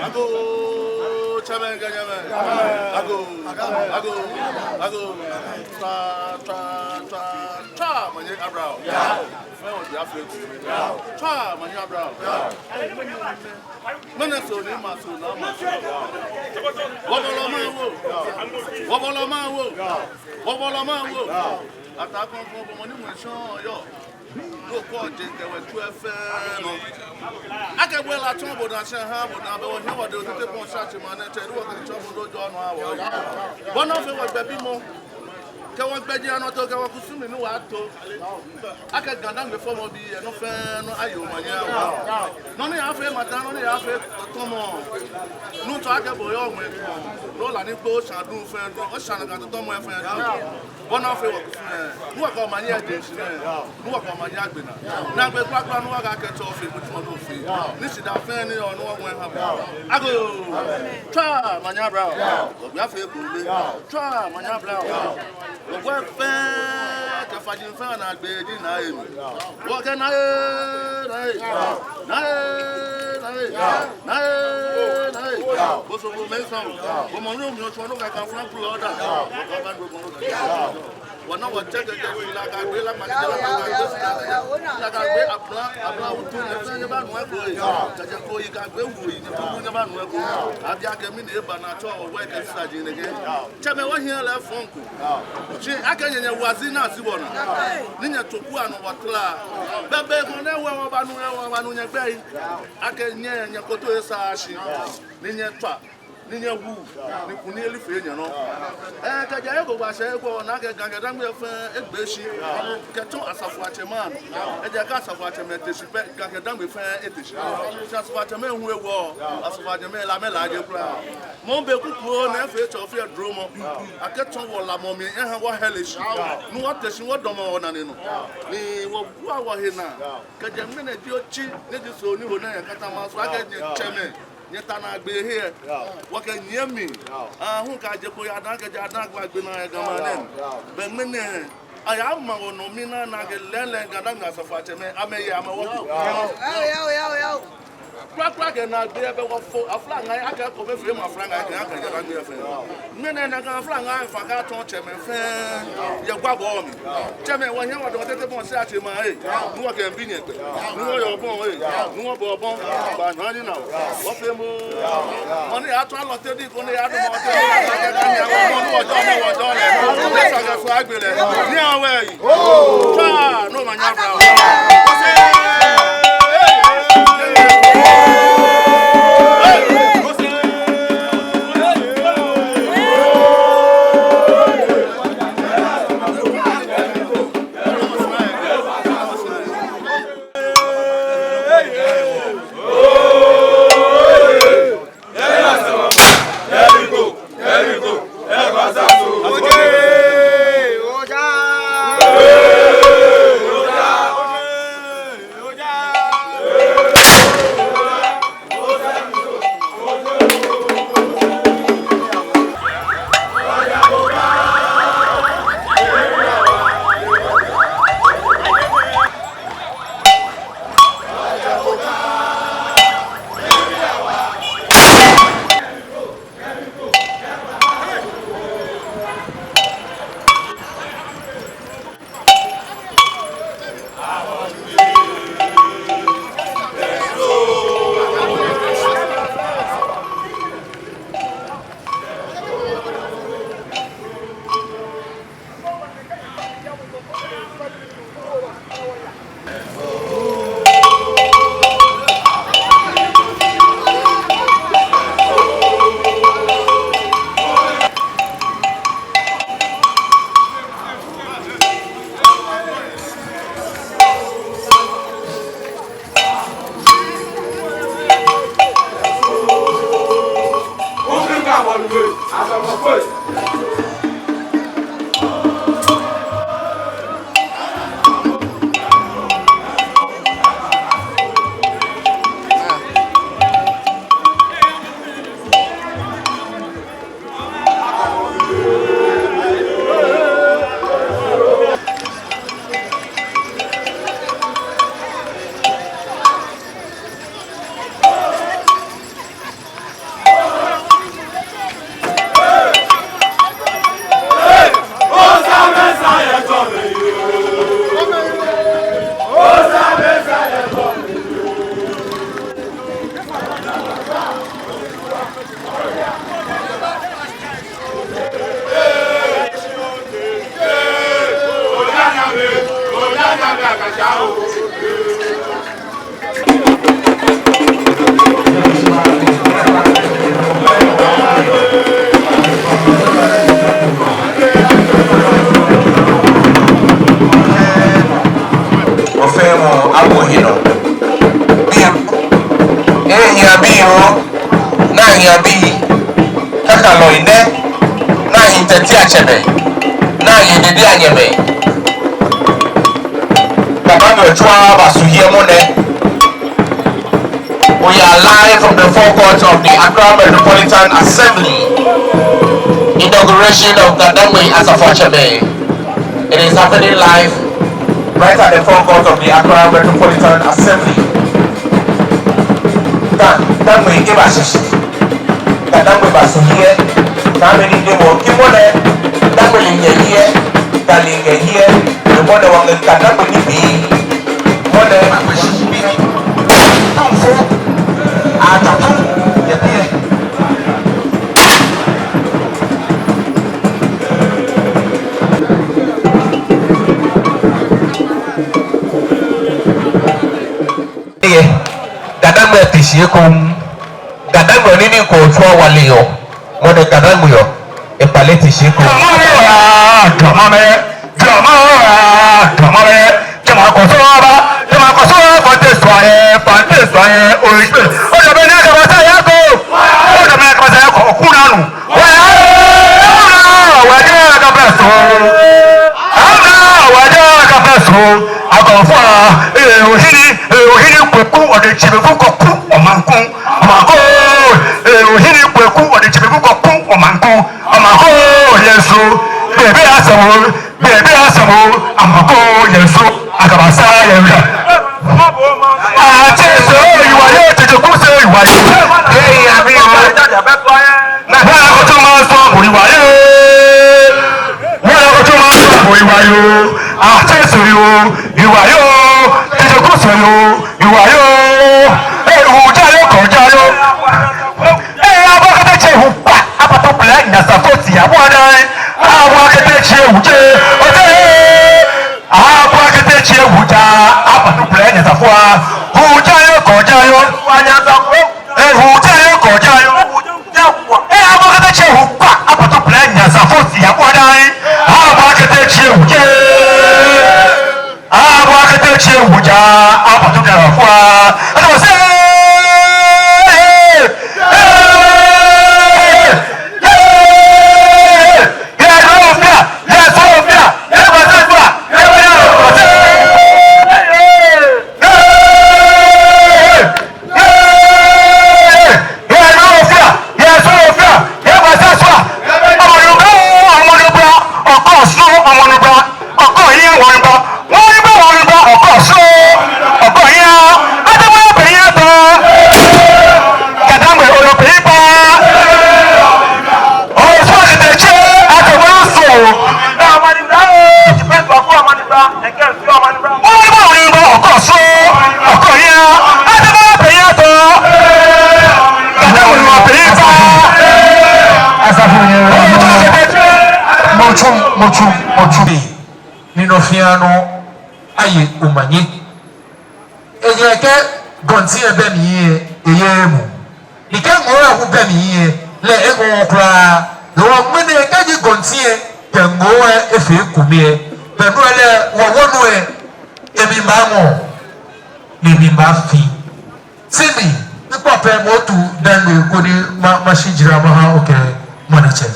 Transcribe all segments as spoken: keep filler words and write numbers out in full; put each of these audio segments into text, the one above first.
Agoo, tsɛmɛi kɛ nyɛmɛi. Agoo, agoo, agoo. Tswa, tswa, tswa, tswa, Manyɛ Abraham. Fɛɛ wɔ di afee ku. Tswa, Manyɛ Abraham. Mɛni so ni ma so na ma so. Wɔbɔlɔ ma wo. Wɔbɔlɔ ma wo. Wɔbɔlɔ ma wo. Ataa kɔŋkɔŋ bɔ mɔ ni mɔ shɔŋ yɔɔ. Nɔ ko je kɛ wɔ tsu fɛɛ nɔ. Akɛ bo la tsɔɔ bo da sɛɛ ha bo da bɛ wɔ nyɛ wɔ de otete bɔ sa chi ma nɛ tsɛ wɔ kɛ tsɔɔ bo do jɔɔ nɔ awɔ. Bɔ ni afee wɔ gbɛ bimɔ. Kɛ wɔ gbɛjianɔtoo kɛ wɔ kusumii ni wɔtoo. Akɛ Ga-Dangme fɔmɔbii yɛ nɔ fɛɛ nɔ aye omanye awo. Nɔ ni afee mata, nɔ ni afee tɔmɔ. Nuŋtsɔ akɛ bo yɔɔ ŋwɛi. Nɔ la ni gbo sha dun fɛɛ dun, osha ni ka tɔmɔ fɛɛ dun. Bɔ ni afee wɔ kusumii. Ni wɔkɛ omanye aje shishi nɛ. Ni wɔkɛ omanye agbe naa. Naagbee kpakpa ni wɔkɛ akɛ tsɔ fɛɛ, kutsu nɔ fɛɛ. Ni shidaa fɛɛ ni yɔɔ ni wɔŋwɛ ha. Agoo. Tswa, Manyɛ Abraham. Wɔbi afee kule. Tswa, Manyɛ Abraham. Wɔgbɛ fɛɛ, kɛ faji fɛɛ naagbee ji naa emi. Wɔkɛ naa ee, naa ee. Naa ee, naa ee. Naa ee, naa ee. Boso bo mɛi sɔŋ. Bo mɔ ni omiɔ tsɔ nɔ kaka flan pulɔ da. Wɔkɛ ba do mɔ nɔ. Wɔna wɔtsɛ kɛjɛ la ka gbe la ma kɛjɛ la ma ka gbe la ka gbe abla, abla wutu nɛ fɛɛ nyɛba nu eko ee. Kɛjɛ ko yi ka gbe wu yi nyɛ fɛɛ nyɛba nu eko. Abi akɛ mɛni eba naa tsɔ owɛ kɛ sa ji nɛkɛ. Tsɛmɛi wɔhiɛ lɛ fɔŋ ko. Shi akɛ nyɛ nyɛwa shi naa shi wɔna. Ni nyɛtoo ku anɔ wɔtara. Bɛbɛ ko nɛ wɔ wɔba nu, wɔ wɔba nu nyɛgbɛi. Akɛ nyɛ, nyɛkoto esa shi. Ni nyɛtswa. Ni nyɛwu. Ni kunim elifee nyɛnɔ. Ɛɛ, kɛjɛ eko ba shɛ eko na akɛ Ga kɛ Dangme fɛɛ egbe shi. Kɛtsɔ asafoatsɛmɛi anɔ. Ejaakɛ asafoatsɛmɛi te shi pɛ, Ga kɛ Dangme fɛɛ ete shi. Shi asafoatsɛmɛi hu ewɔ. Asafoatsɛmɛi la amɛlaaje kwraa. Mɔ be kukuoo nɛ fɛɛ tsɔ fɛɛ duromɔ. Akɛtsɔ wɔ lamɔ mli eha wɔhɛle shi. Ni wɔte shi wɔdamɔ wɔnane nɔ. Ni wɔbua wɔhe naa. Kɛjɛ ŋmɛnɛ ji otsi, ni ji Soo ni ho nɛ yɛ Katamanso, akɛ nyɛ tsɛmɛi, nyɛta naagbee he. Wɔkɛ nyɛ mli. Ahu kɛjɛ kpo ya daa, kɛjɛ daa kpo agbe naa yɛ Ga maŋ nɛɛ. Bɛ ŋmɛnɛ, aya ama wɔ nɔ mli naa, naa akɛ lɛɛlɛŋ Ga Dangme asafoatsɛmɛi, amɛyɛ amɛwɔ. Kpakpa kɛ naagbee bɛ wɔfo aflaŋaa akɛ kome fee ma aflaŋaa kɛ akɛ Ga Dangme fɛɛ. Ŋmɛnɛ naa kɛ aflaŋaa fa kɛ atsɔ tsɛmɛi fɛɛ yɛ gba bɔ mli. Tsɛmɛi wɔnyɛ wɔdamɔ tete bɔ sɛɛ atsɛ ma ee. Ni wɔkɛ mbi nyɛ gbɛ. Ni wɔyɔɔ bɔ ee. Ni wɔbɔɔ bɔ. Ba nɔ ni na. Wɔfee mɔ. Mɔ ni atsɔ alɔ te di ko ni adamɔ te di. Mɔ ni wɔjɔɔ, mɔ wɔjɔɔ lɛ. Ni sa kɛ so agbe lɛ. Ni awɛ yi. Tswa, no Manyɛ Abraham. Wɔfɛɛ mɔ awo hiɛ nɔ. Bi, ehiɛ bi oo, naa hiɛ bi. Kakalɔi nɛ, naa hiɛ tɛti atsɛmɛi, naa hiɛ dede anyɛmɛi. Baba mi otswa basu hiɛ mɔ nɛ. We are live from the forecourt of the Accra Metropolitan Assembly. Inauguration of Gadangme Asafoatsɛmɛi. It is happening live right at the forecourt of the Accra Metropolitan Assembly. Ga, Gadangme eba shishi. Gadangme basu hiɛ. Naa mɛni de wɔ ki mɔ nɛ, Gadangme lɛ nyɛ hiɛ, Ga lɛ nyɛ hiɛ, mɔ nɛ wɔŋɛ Gadangme nibii. Mɔ nɛ, Atamfo, Atamfo, yɛ biɛ. Eye, Gadangme te shi ekoŋŋ. Gadangme ni ni ko tswa wale yɔ. Mɔ nɛ Gadangme yɔɔ. Ekpale te shi ekoŋŋ. Jama mɛ, jama mɛ, jama mɛ. Jama kɔsɔ ba, jama kɔsɔ ba, fante sɔ yɛ, fante sɔ yɛ, o yi. O jama ni akaba sa ya ko. O jama ni akaba sa ya ko, o kuna nu. Wa ya, wa ya ka fɛ so. Ama wa ya ka fɛ so. Akɔfɔ, ee, ohini, ee, ohini kweku, ɔde tsibi fu kɔku, ɔmanku. Ɔmanku, ee, ohini kweku, ɔde tsibi fu kɔku, ɔmanku. Ɔmanku, Yesu, bebe asamo, bebe asamo, Ɔmanku, Yesu, akaba sa yɛ wia. Atsɛ sɛ oyiwaye, tsɛtsɛ ku sɛ oyiwaye. Ee, ami o. Wala kɔtɔ ma sɔ oyiwaye. Wala kɔtɔ ma sɔ oyiwaye. Atsɛ sɛ yoo, oyiwaye. Tsɛtsɛ ku sɛ yoo, oyiwaye. Ee, ojayo, kɔjayo. Ee, abɔ kɛtɛ tsɛ hu kpa, abato blɛ nyasa fo si abɔ dai. Abɔ kɛtɛ tsɛ hu tsɛ, ɔtɛ. Abɔ kɛtɛ tsɛ hu ja, abato blɛ nyasa fo a. Ojayo, kɔjayo. Ee, ojayo, kɔjayo. Ee, abɔ kɛtɛ tsɛ hu kpa, abato blɛ nyasa fo si abɔ dai. Abɔ kɛtɛ tsɛ hu tsɛ. Abɔ kɛtɛ tsɛ hu ja, abato blɛ fo a. Ado se. Mɔtsu, mɔtsu, mɔtsu. Ni nɔ fɛɛ nɔ aye omanye. Eyɛ kɛ gɔnti lɛ bɛ mli lɛ, eyɛ emuu. Ni kɛ ŋoo lɛ hu bɛ mli lɛ, lɛ eŋɔɔɔ kwraa. Hewɔ ŋmɛnɛ kɛji gɔnti lɛ kɛ ŋoo lɛ efee ekome lɛ, belɛ no lɛ wɔwɔ nu lɛ, emli baaŋɔɔ, ni emli baafi. Sini, mikpa pɛ mɔ otu Dangme koni ma, mashi jara maha okɛ mɔ ni tsɛ.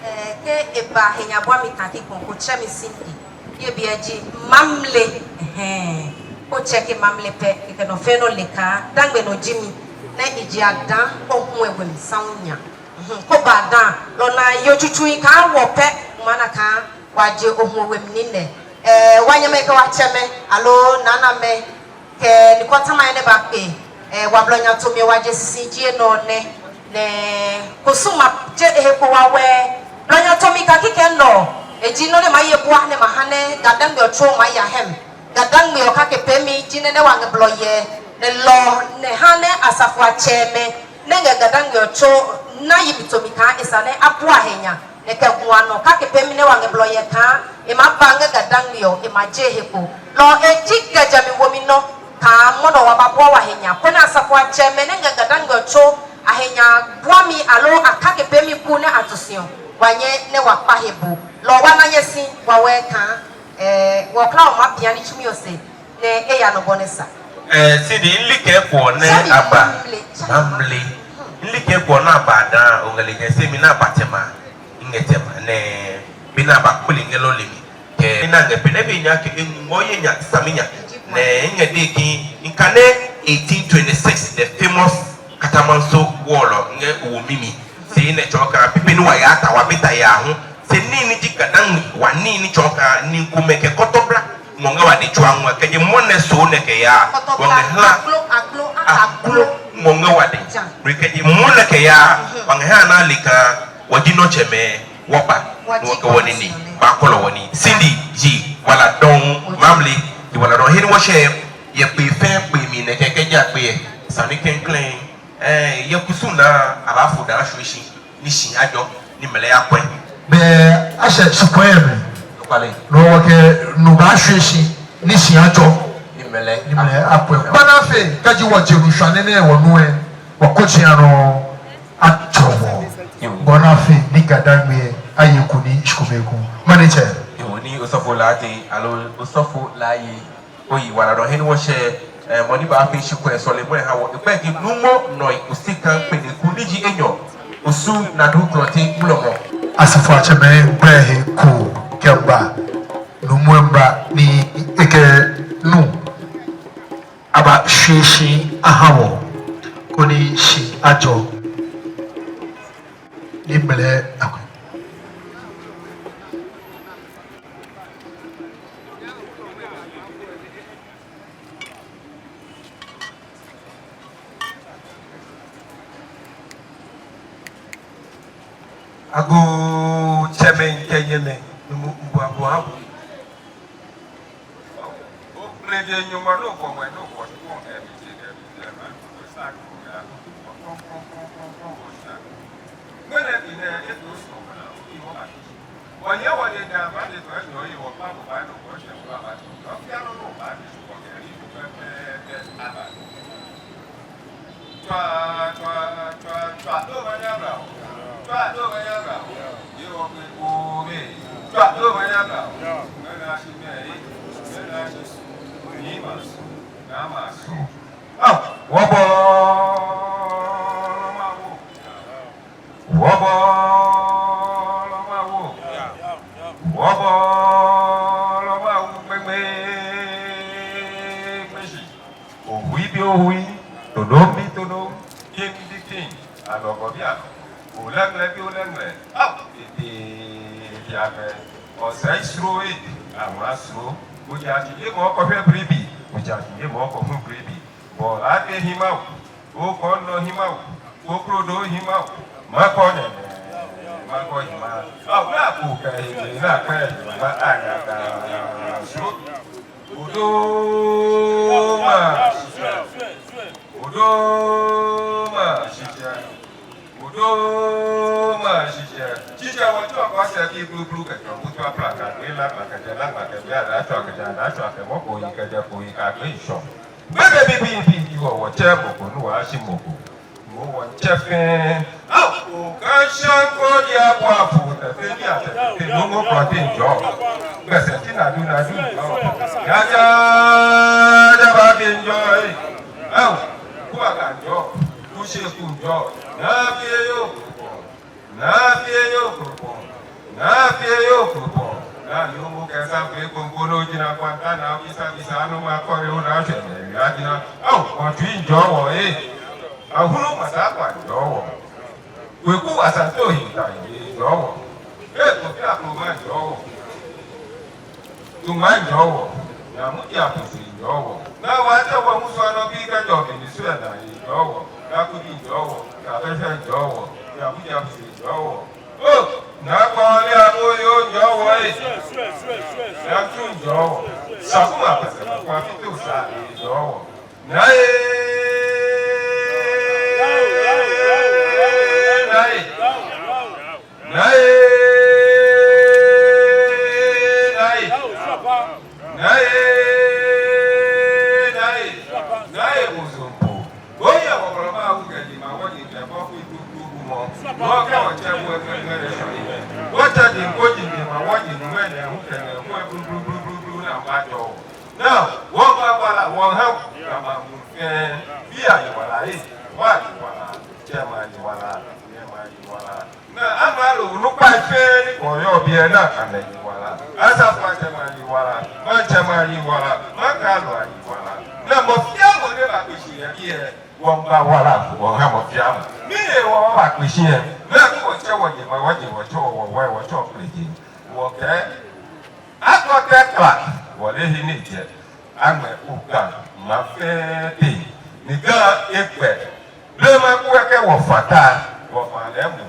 Ee, kɛ eba he nyabua mi kaki kɔŋ ko tsɛ mi Cindy. Yɛ biɛ ji Mamle. Ɛhɛɛ. Otsɛ kɛ Mamle pɛ, kɛkɛ nɔ fɛɛ nɔ le kaa. Dangme nɔ ji mi. Ni eji Ada Ohuɛ Wem Sawunya. Mhm. Ko ba Ada lɔ naa yɛ otsutsu yi kaa wɔ pɛ. Mana kaa wɔje Ohuɛ Wem ni nɛ. Ee, wɔnyɛmɛi kɛ wɔtsɛmɛi. Aloo nanamɛi. Kɛ ni kɔ tamɔ nɛɛ ba kpe, ee, wɔ Blɔnya Tomi wɔje shishi ji enɔ nɛ, nɛ kusum ma je ehe kpo wa wɛ. Blɔnya Tomi kaki kɛ nɔ, eji nɔ ni maye bua ni maha ni Ga-Dangme ɔtso maya hiɛmɔ. Ga-Dangme ɔkakɛ pɛ mi ji nɛɛ ni wɔŋɛ blɔ yɛ, nɛ lɔ, nɛ ha ni Asafoatsɛmɛi, ni ŋɛ Ga-Dangme ɔtso, na yi mi Tomi kaa esa ni abua he nya. Ekɛ gua nɔ kake pɛ mli nɛ wɔŋɛ blɔ yɛ kaa, emaba ŋɛ GaDangme oo, emaje ehe kpo. Lɔ eji kɛjɛ mi wo mi nɔ, kaa mɔ nɔ wɔbabua wɔhe nyam. Koni asafoiatsɛmɛi nɛɛ ŋɛ GaDangme oo tso, ahe nyam abua mi aloo akake pɛ mli kuu nɛɛ ato shi oo. Wɔnyɛ nɛɛ wɔkpa he bo. Lɔ wɔna nyɛ shi, wɔwe kaa, eh, wɔkla wɔma pia ni tsumi ose. Nɛ eya nɔ bɔ ni sa. Eh, Cindy, milikɛ kwɔ nɛ aba. Mamle. Milikɛ kwɔ nɛ aba daa, oŋɛlɛ kɛ se mi nɛ aba tɛ ma. Ŋɛ tɛ ma nɛ, bi nɛ aba kpele ŋɛ lɔ lɛ mli. Kɛ, ina ŋɛ pɛ nɛ bi nya kɛ, eŋɔ ye nya, sami nya. Nɛ, ŋɛ de ki, ŋka nɛ eighteen twenty-six, the famous Katamanso wall lɛ, ŋɛ owo mi mli. Se nɛ tsɔɔ kaa, pɛpɛ ni wɔya ta, wɔbi ta ya hu. Se nii ni ji GaDangme, wɔnii ni tsɔɔ kaa, ni ŋkomɛ kɛ kɔtɔbla. Ŋɔ ŋɛ wɔdɛŋ tswa ŋwɛi kɛjɛ mɔ nɛ soo nɛ kɛya. Wɔŋɛ hla. Aglo, aglo, aglo. Aglo, ŋɔ ŋɛ wɔdɛŋ. Ja. Bri kɛjɛ mɔ nɛ kɛya. Mhm. Wɔŋɛ hla nɛ ale kaa. Wɔji nɔtsɛmɛi. Wɔba. Wɔji nɔ kɛ wɔnine. Wɔnine. Ba kɔlɔ wɔnine. Cindy, ji, wala dɔŋŋ, Mamle, ji wala dɔŋŋ. He ni wɔshɛ, yɛ kpee fɛɛ kpee mli nɛkɛ kɛji akpe yɛ. Sane klɛŋklɛŋ. Eh, yɛ kusum naa, abaafo daa ashwie shi, ni shi ajɔ, ni mlɛ akwɛ. Bɛ ashɛ shikpɔŋ lɛ mli. Nɔkwale. Nɔ wɔkɛ nu baashwie shi, ni shi ajɔ. Ni mlɛ. Ni mlɛ akwɛ. Bɔ ni afee, kɛji wɔje nu shwane nɛɛ wɔnu lɛ, wɔkɔji anɔ atsɔ wɔ. Yoo. Bɔ ni afee, ni GaDangme aye kunim shi kome ekoŋŋ. Manager. Yoo, ni osɔfo lɛ ate, aloo osɔfo lɛ aye. Oyiwaladɔŋŋ he ni wɔshɛ, eh, mɔ ni baafee shi kwɛ sɔlemɔ lɛ aha wɔ. Ekpɛ ji Nuumo Noi Osei Kpɛne Kuu ni ji enyɔ, Osu Nadu Klottey Wulɔmɔ. Asafoiatsɛmɛi, gbɛ he ko kɛba. Nuumo lɛ miiba ni ekɛ nu abashwie shi aha wɔ. Koni shi ajɔ. Ni mlɛ akwɛ. Agoo tsɛmɛi kɛ nyɛmɛi, Nuumo, mibua bo abu. Tswa, tswa, tswa, tswa, do manya bra o. Tswa, do manya bra o. Ye o pe o me. Tswa, do manya bra o. Mena shi me, mena shi su. Ni ma su, na ma su. Ah, wɔbɔ lɔ ma wo. Wɔbɔ lɔ ma wo. Wɔbɔ lɔ ma wo gbegbe, gbegbe shi. Ohui bi ohui, todom bi todom, king bi king, anɔkwɔ bi anɔkwɔ, olɛŋlɛ bi olɛŋlɛ, au, tete, tete akɛ, osɛɛ sroo ee, amra sroo, ojaje yɛ mɔ ko fɛɛ bribi, ojaje yɛ mɔ ko fɛɛ bribi, bɔ akɛ hima o, okɔ nɔ hima o, kokrodo hima o, makɔ nɛnɛ, makɔ hima, au, na ko kɛ hima, na kpɛ hima, aya ka, sroo. Odoma shitsɛ. Odoma shitsɛ. Odoma shitsɛ. Shitsɛ wɔ tsɔ kɔ sɛɛ bi blublu kɛjɛ kutu apla kɛjɛ la kɛjɛ la kɛjɛ la tsɔ kɛjɛ la tsɔ kɛjɛ mɔ ko yi kɛjɛ ko yi kɛjɛ shɔ. Gbɛkɛ bi bi bi wɔ wɔ tsɛ mɔ ko nu wa shi mɔ ko. Mɔ wɔtsɛ fɛɛ. Au, okaŋshɔ ko di abɔ afu tɛtɛ ni atɛtɛ Nuumo Klottey jɔ. Gbɛsɛ ti nadu nadu jɔ. Jaja jaba bi jɔ ee. Au, kuba ka jɔ. Kushe ku jɔ. Na bi yoo. Na bi yoo. Na bi yoo. Na yoo mo kɛ sa fee kɔnkɔnɔ jina kwanta na bisa bisa nu ma kɔre o na shɛ mɛ ya jina. Au, wɔtui jɔ wɔ ee. Ahunu masa kwa jɔ wɔ. Kweku Asante Ohinta jɔ wɔ. Ee, Kofi Nkrumah jɔ wɔ. Tuma jɔ wɔ. Namuti Apusi jɔ wɔ. Na wa jɔ wɔ musu anɔ bi kɛjɛ Obi ni su ɛ na jɔ wɔ. Kakudi jɔ wɔ. Kafɛfɛ jɔ wɔ. Namuti Apusi jɔ wɔ. O, na kɔli amoyo jɔ wɔ ee. Yamtu jɔ wɔ. Sakuma pɛsɛ kwa fitu sa jɔ wɔ. Nae, nae, nae. Naa ee, naa ee, naa ee, bo Sompo. Oya wɔkɔlɔ ma wu kɛ jemawɔji kɛ bɔfoi dududu mɔ. Wɔkɛ wɔtsɛ bu ekpekpe lɛ sɔŋŋ. Wɔtsɛ ji ko ji jemawɔji mɛnɛ hu kɛ nɛ ko dududu na ba jɔ. Naa, wɔba wala, wɔha kama mu fɛɛ. Biɛ ayi wala ee, wɔ ayi wala, tsɛmɛi ayi wala, nyɛmɛi ayi wala. Naa, amralo onukpai fɛɛ ni kɔyɔɔ biɛ naa, amɛyi wala. Asafoiatsɛmɛi ayi wala, maŋtsɛmɛi ayi wala, maŋkralo ayi wala. Naa, mɔ fɛɛ mɔ ni bakpe shi yɛ biɛ, wɔmiiba wala, wɔha mɔ fɛɛ mɔ. Mɛni hewɔ wɔbakpe shi yɛ? Naa, kɛ wɔtsɛ wɔjemawɔji, wɔtsɛ wɔwɛi, wɔtsɛ Kplejee, wɔkɛ Akɔtɛ Kla, wɔle he ni ejɛ. Amɛ oka ma fɛɛ te ni Ga ekpɛ. Blema ku ekɛ wɔ fata, wɔfa lɛ mu.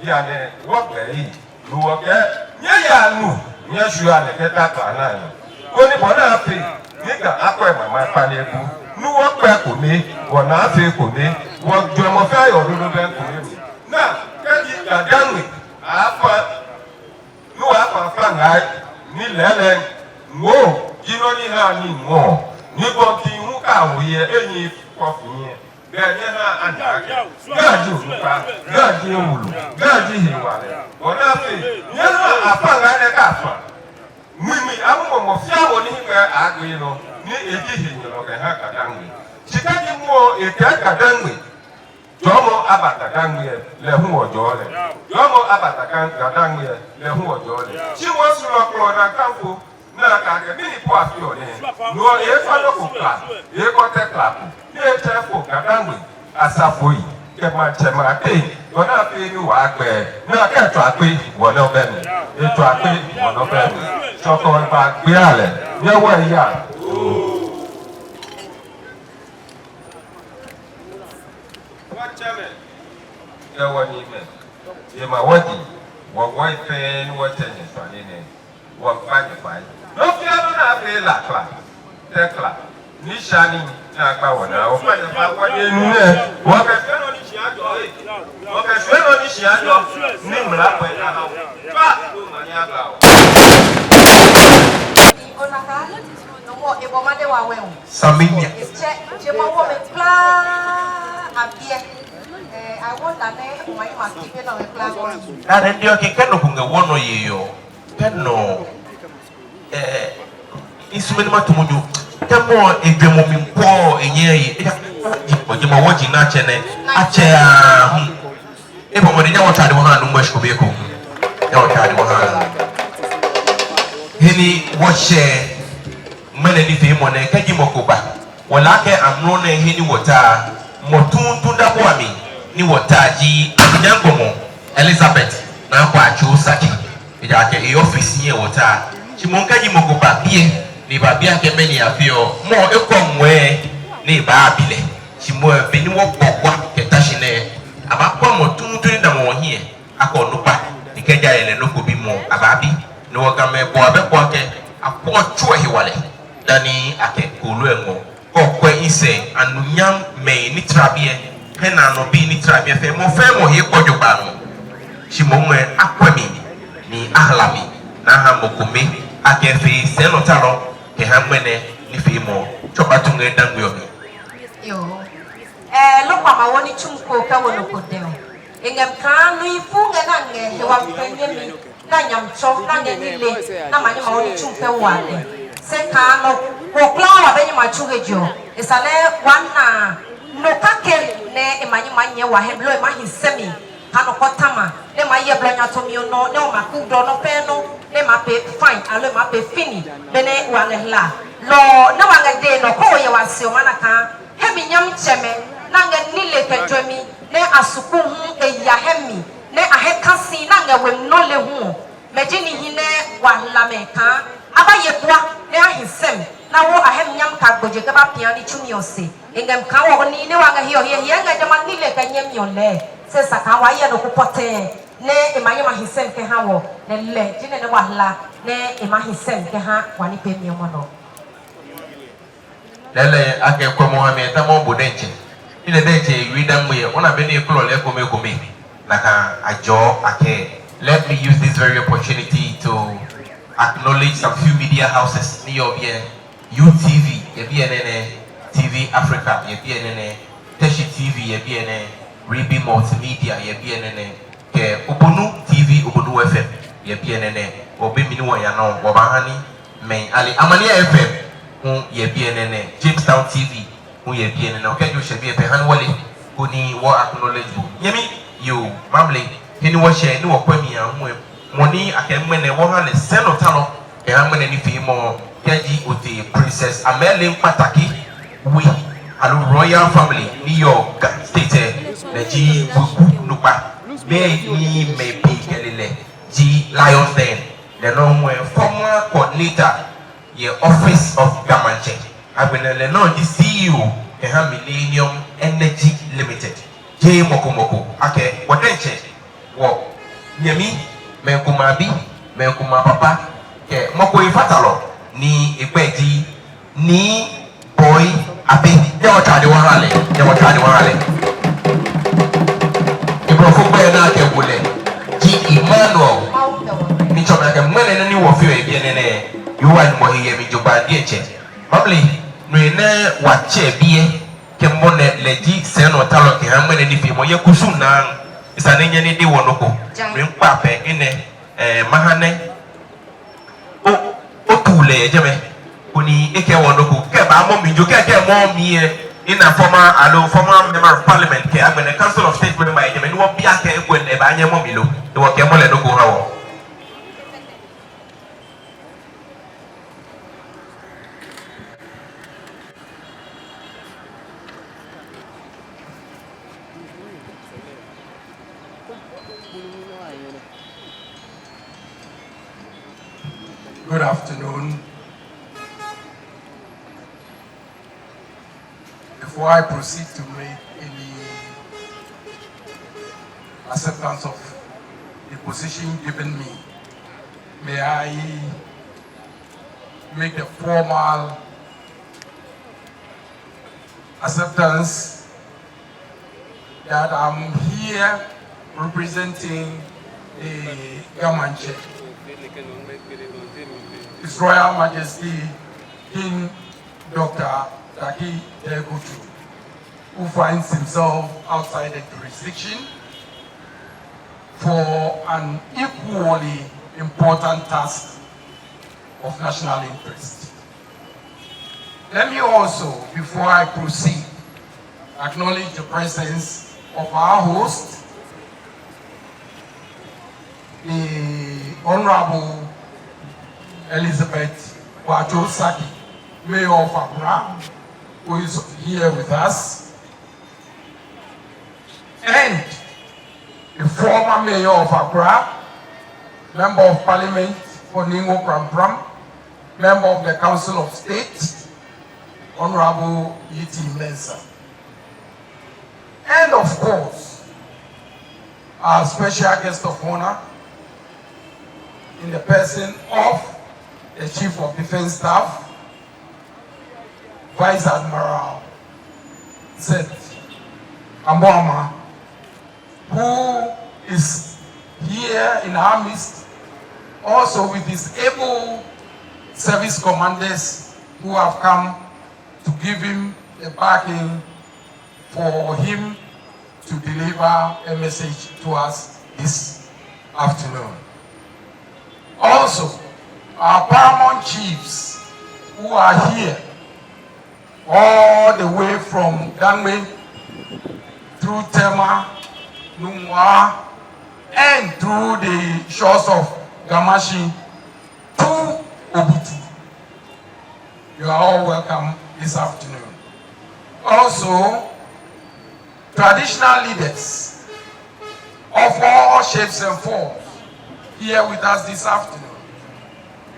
Bianɛ wɔgbɛ yi, nu wɔkɛ, nyɛya nu, nyɛshwia nɛkɛ takla naa nɔ. Koni bɔ ni afee ni Ga akwɛ mama kpale ku. Nu wɔkpɛ kome, wɔnaa afee kome, wɔjwɛŋmɔ fɛɛ yɔɔ dodo bɛ kome mli. Naa, kɛji Ga Dangme afa, nu afa flaŋaa ni lɛɛlɛŋ, ŋoo ji nɔ ni haa ni ŋɔɔ, ni bɔ ni hu ka wo yɛ enyi kɔfi yɛ. Bɛ nyɛha ana akɛ Ga ji onukpa, Ga ji ewulu, Ga ji hewalɛ. Bɔ ni afee, nyɛha aflaŋaa nɛɛ ka afa. Mimi, amumɔ mɔ fɛɛ mɔ ni hiɛ kpɛ agbe nɔ, ni eji henyɛlɔ kɛha Ga Dangme. Shi kɛji mɔ etee Ga Dangme, jɔɔmɔ aba Ga Dangme lɛ, lɛ hu wɔjɔɔ lɛ. Jɔɔmɔ aba Ga Dangme lɛ, lɛ hu wɔjɔɔ lɛ. Shi wɔsulɔ kplɔ naa kanfo, naa akɛ mɛni po afeɔ nɛɛ. No efa loko kla, ekɔtɛ kla ko, ni etsɛ fo Ga Dangme asafoi kɛ maŋtsɛmɛi ateŋ, bɔ ni afee ni wɔgbɛ. Naa akɛ etsɔ akpe, wɔnɔ bɛ mli. Etsɔ akpe, wɔnɔ bɛ mli. Tsɔkɔ ba gbɛ alɛ. Nyɛwɛ ya. Wɔtsɛmɛi kɛ wɔnyɛmɛi, jemawɔji, wɔwɛi fɛɛ ni wɔtsɛ nyɛ shwane nɛɛ, wɔmiikpa nyɛ fai. Nɔ fɛɛ nɔ ni afee, la kla, tɛ kla, ni sha ni, ni akpa wɔ naa, wɔkpa nyɛ fai, wɔnyɛ nu nɛɛ, wɔkɛ shwɛ nɔ ni shi ajɔ ee. Wɔkɛ shwɛ nɔ ni shi ajɔ, ni mla kpɛ naa. Fa, to ma ni agba wɔ. Saminya. Naa nɛɛ diɔ kɛ kɛ nɔ ko ŋɛ wɔnɔ yɛ yɔ. Kɛ nɔ, eh, instrument ma tumu nyo. Kɛ mɔ ejwɛŋmɔ mli kpɔ enyɛ yi. Eja, jemawɔji naa tsɛ nɛɛ. Atsɛ aahu. Ebɔ mɔdɛŋ, nyɛhaa wɔtswa ade wɔha Nuŋtsɔ shi ko be ko. Nyɛhaa wɔtswa ade wɔha. He ni wɔshɛ ŋmɛnɛ nifeemɔ nɛɛ, kɛji mɔ ko ba, wɔle akɛ amrɔ nɛɛ he ni wɔta, mɔ tuuntu dabɔ amɛ ni wɔta ji Anunyam Gbɔmɔ Elizabeth Naa Kwatsoe Sackey. Ejaakɛ e-office nyiɛ wɔta. Shi moŋ kɛji mɔ ko ba biɛ, ni ebabi akɛ mɛni afeɔ, mɔ ekɔ ŋwɛi ni ebaabi lɛ. Shi moŋ be ni wɔkpɔ kwa kɛta shi nɛɛ, abaakpɔ mɔ tuuntu ni damɔ wɔhiɛ akɛ onukpa, ni kɛji ayɛ lɛ nɔ ko bimɔ abaabi. Ni wɔ Gamɛi bɔ abɛ kpɔ akɛ, akpɔ tso hewalɛ dani akɛ kooloo eŋɔ. Kɔkɔɛ isɛ anunyam mɛi ni tra biɛ, kɛ naanɔ bii ni tra biɛ fɛɛ, mɔ fɛɛ mɔ he kpɔ jogbaŋŋ. Shi moŋ ŋmɛnɛ akwɛ mi, ni ahala mi, ni aha mɔ kome akɛ efee sɛinɔtalɔ kɛha ŋmɛnɛ nifeemɔ. Tsɔba tu ŋɛ daŋ gbiɔ mi. Yoo. Ɛɛ, lɔkpama wɔ ni tsuŋ ko kɛ wɔ loko dɛŋ. Eŋɛ mika nu ifu ŋɛ naa ŋɛ hewɔ mika nyɛmi. Naa nyam tsɔ, naa nyɛ nilee, naa manyɛ mawo nitsumɔ kɛwo lɛ. Shi kaanɔ ko kwraa wɔbɛ nyɛ matsu he jio. Esa ni wɔna nɔ kɛkɛ ni emanyɛ manyɛ wɔhe blɔ emahi sɛɛ mli. Kaanɔ ko tama ni mayɛ blɔ nyatomiɔ nɔ, ni wɔmaku dɔ nɔ pɛ nɔ, ni mapɛ fine, aloo mapɛ fini, be ni wɔŋɛ hla. Lɔ, ni wɔŋɛ dɛŋ nɔ ko yɛ wɔsɛɛ wɔmana kaa. Hemi nyɛmitsɛmɛi, naa ŋɛ nilee kɛ jwɛŋmɔ, ni asuku hu eya hemi, ni ahe kasi, naa ŋɛ wemnɔ lɛ hu. Mɛi ji ni hi ni wɔhla amɛ kaa, abaye bua, ni ahi sɛɛ mli, ni awo ahe nyam kɛ gbɔjɛ kɛba pia nitsumɔ sɛɛ. Eŋɛ mika wɔ ni, ni wɔŋɛ hiɛ, hiɛ, hiɛ, ŋɛ jɛmɛ nilee kɛ nyɛmiɔ lɛ. Sɛɛ sa kaa wɔye nɔ ko pɔtɛɛ, ni emanyɛ mahi sɛɛ mli kɛha wɔ, ni lɛ, ji ni ni wɔhla, ni emahi sɛɛ mli kɛha wɔ ni pɛ miɔ mɔ nɔ. Lɛɛlɛŋ akɛ kwɛmɔ ha mi tamɔ bo diɛŋtsɛ. Ni lɛ diɛŋtsɛ ewie daŋ gbiɛ, ona bɔ ni ekolɛ lɛ ekomekome. Nakai ajɔ akɛ, let me use this very opportunity to acknowledge some few media houses ni yɔɔ biɛ. U T V yɛ biɛ nɛɛ nɛɛ, T V Africa yɛ biɛ nɛɛ nɛɛ, Teshie T V yɛ biɛ nɛɛ, Ribi Multimedia yɛ biɛ nɛɛ nɛɛ, kɛ Obonu T V, Obonu F M yɛ biɛ nɛɛ nɛɛ. Wɔbɛ mli ni wɔyaa nɔ, wɔbaaha ni mɛi ale. Amani F M hu yɛ biɛ nɛɛ nɛɛ, Jamestown T V hu yɛ biɛ nɛɛ nɛɛ. Okɛ jio shɛ biɛ pɛ, ha ni wɔle, koni wɔ acknowledge bo. Nyɛmi yoo, Mamle, he ni wɔshɛ ni wɔkwɛ mli aahu lɛ, mɔ ni akɛ ŋmɛnɛ wɔha lɛ sɛinɔtalɔ kɛha ŋmɛnɛ nifeemɔ, kɛji otee Princess Amelie Kpataki We aloo Royal Family ni yɔɔ Ga State lɛ, lɛ ji weku onukpa. Mɛi ni mɛi pii kɛle lɛ ji Lions Den, lɛ nɔŋŋ former coordinator yɛ Office of Ga Maŋtsɛ. Agbɛnɛ lɛ nɔŋŋ ji C E O kɛha Millennium Energy Limited. Jeee mɔ ko mɔ ko, akɛ wɔ diɛŋtsɛ wɔnyɛmi, mɛi komɛi abi, mɛi komɛi apapa, kɛ mɔ ko efatalɔ ni egbɛi ji Nii Boi Abɛ. Nyɛ wɔtswaa dɛ wɔha lɛ, nyɛ wɔtswaa dɛ wɔha lɛ. Eblɔfo gbɛi ni akɛwo lɛ ji Emmanuel. Miitsɔɔ mli akɛ ŋmɛnɛ nɔ ni wɔfeɔ yɛ biɛ nɛɛ nɛɛ, Yehowa Nyɔŋmɔ he yɛ mli jogbaŋŋ diɛŋtsɛ. Mamle, no hewɔ ni wɔtsɛ biɛ kɛ mɔ nɛɛ, lɛ ji sɛinɔtalɔ kɛha ŋmɛnɛ nifeemɔ yɛ kusum naa. Esa ni nyɛ ni de wɔ nɔ ko. Miikpa pɛ enɛ, eh, maha nɛ. O, otu lɛ yɛ jɛmɛ, koni ekɛ wɔ nɔ ko. Kɛ eba mɔ mli jogbaŋŋ, kɛ, kɛ mɔ mli yɛ, ena former, aloo former member of parliament, kɛ agbɛnɛ Council of State member yɛ jɛmɛ, ni wɔbi akɛ ekolɛ ebaanyɛ emɔ mli lo. Ni wɔkɛ mɔ lɛ nɔ ko ha wɔ. Good afternoon. Before I proceed to make any acceptance of the position given me, may I make the formal acceptance that I'm here representing the Ga Maŋtsɛ, His Royal Majesty King Doctor Tackie Teiko Tsuru, who finds himself outside the jurisdiction for an equally important task of national interest. Let me also, before I proceed, acknowledge the presence of our host, the Honorable Elizabeth Kwadwo Sackey, Mayor of Accra, who is here with us, and the former mayor of Accra, Member of Parliament for Ningo Prampram, Member of the Council of State, Honorable E T Mensah. And of course, our special guest of honor, in the person of the Chief of Defense Staff, Vice Admiral Seth Amboma, who is here in our midst, also with his able service commanders who have come to give him the backing for him to deliver a message to us this afternoon. Also, our paramount chiefs who are here, all the way from Dangme, through Tema, Nungua, and through the shores of Ga Mashie to Obutu. You are all welcome this afternoon. Also, traditional leaders of all shapes and forms here with us this afternoon,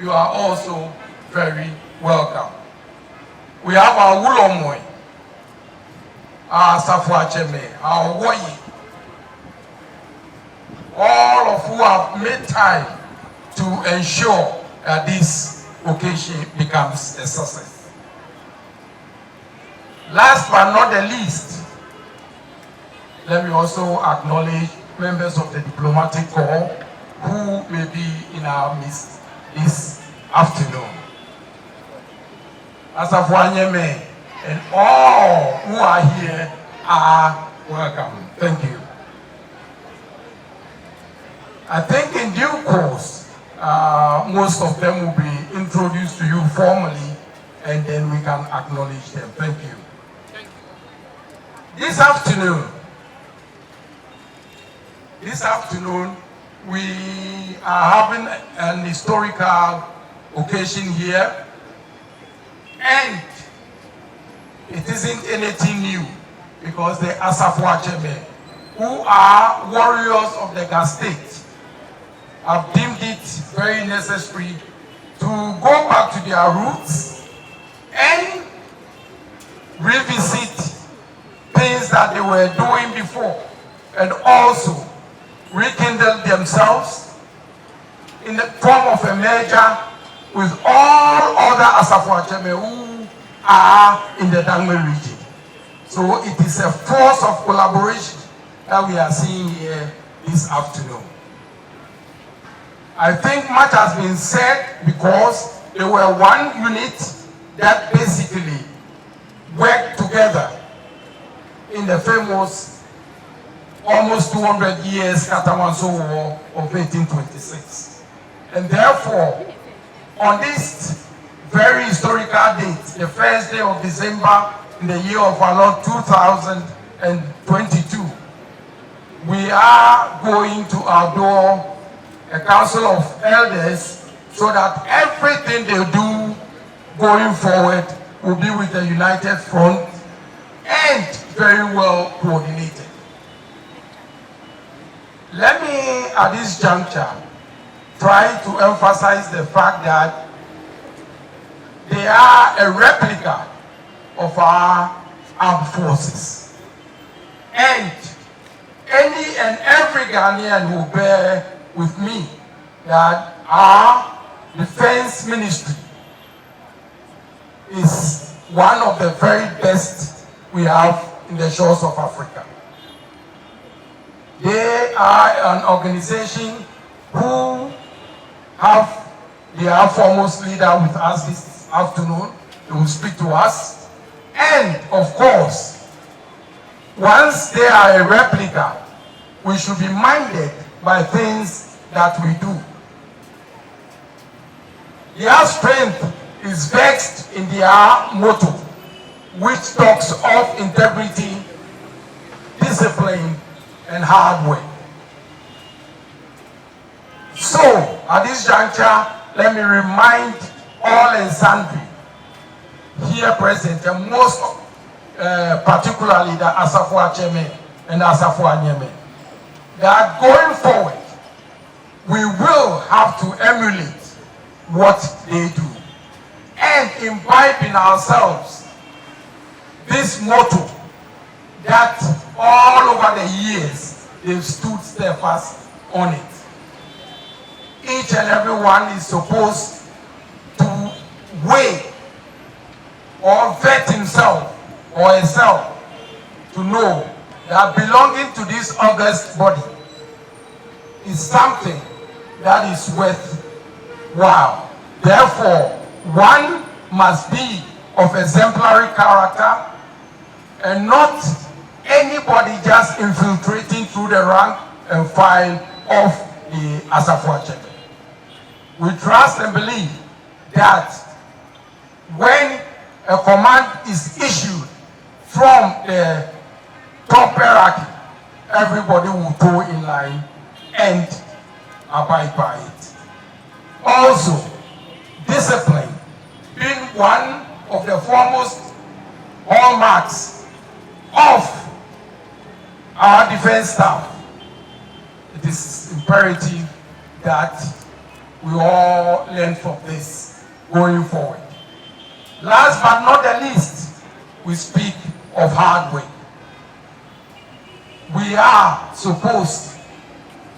you are also very welcome. We have our Wulɔmɔi, our Asafoatsɛmɛi, our Wɔyei, all of who have made time to ensure that this occasion becomes a success. Last but not the least, let me also acknowledge members of the diplomatic corps who may be in our midst this afternoon. Asafoianyɛmɛi and all who are here are welcome. Thank you. I think in due course, uh, most of them will be introduced to you formally, and then we can acknowledge them. Thank you. This afternoon, this afternoon, we are having an historical occasion here, and it isn't anything new because the Asafoiatsɛmɛi, who are warriors of the Ga State, have deemed it very necessary to go back to their roots and revisit things that they were doing before, and also rekindle themselves in the form of a merger with all other Asafoiatsɛmɛi who are in the Dangme region. So it is a force of collaboration that we are seeing here this afternoon. I think much has been said because they were one unit that basically worked together in the famous almost two hundred years Katamanso War of eighteen twenty-six. And therefore, on this very historical date, the first day of December in the year of our Lord two thousand twenty-two, we are going to adore a council of elders so that everything they do going forward will be with a united front and very well coordinated. Let me, at this juncture, try to emphasize the fact that they are a replica of our armed forces. And any and every Ghanaian will bear with me that our defense ministry is one of the very best we have in the shores of Africa. They are an organization who have their foremost leader with us this afternoon. They will speak to us. And of course, once they are a replica, we should be minded by things that we do. Their strength is vexed in their motto, which talks of integrity, discipline, and hard work. So, at this juncture, let me remind all and sundry here present, and most, uh, particularly the Asafoiatsɛmɛi and Asafoianyɛmɛi, that going forward, we will have to emulate what they do and imbibe in ourselves this motto that all over the years they've stood steadfast on it. Each and every one is supposed to weigh or vet himself or herself to know that belonging to this august body is something that is worthwhile. Therefore, one must be of exemplary character and not anybody just infiltrating through the rank and file of the Asafoiatsɛmɛi. We trust and believe that when a command is issued from the top hierarchy, everybody will toe in line and abide by it. Also, discipline being one of the foremost hallmarks of our defense staff, it is imperative that we all learn from this going forward. Last but not the least, we speak of hard work. We are supposed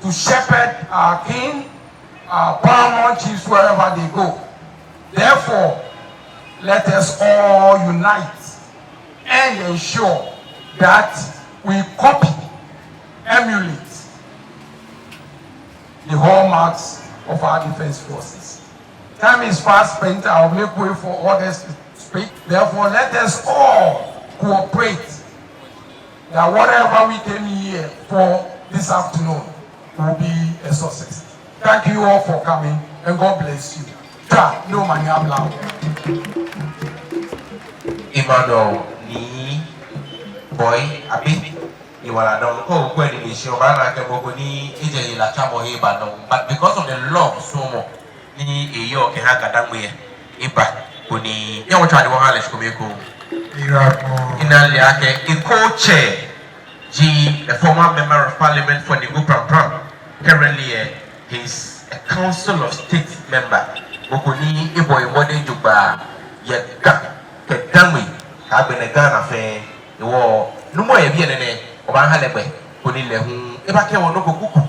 to shepherd our king, our paramount chiefs wherever they go. Therefore, let us all unite and ensure that we copy, emulate the hallmarks of our defense forces. Time is fast spent. I'll make way for others to speak. Therefore, let us all cooperate that whatever we came here for this afternoon will be a success. Thank you all for coming, and God bless you. Tswa, ni omanye aba. Emmanuel Nii Boi, abi? Yiwaladɔŋŋ. Kɛ okwɛ nii lɛ shi obaana akɛ mɔ ko ni ejɛ yiwalatswamɔ he eba nɔ. But because of the love, so mɔ ni eyɔɔ kɛha Ga-Dangme lɛ eba koni nyɛwotswaa ni wɔha lɛ shikome ekoŋŋ. Ina lɛ akɛ eko tsɛ ji the former member of parliament for Nigu Prampram. Currently, eh, he is a council of state member. Mɔ ko ni ebɔ emɔdɛŋ jogbaŋŋ yɛ Ga kɛ Dangme kɛ agbɛnɛ Ghana fɛɛ. Hewɔ nuumo yɛ biɛ nɛɛ nɛɛ, wɔbaaha lɛ gbɛ koni lɛ hu ebakɛɛ wɔ nɔ ko kuku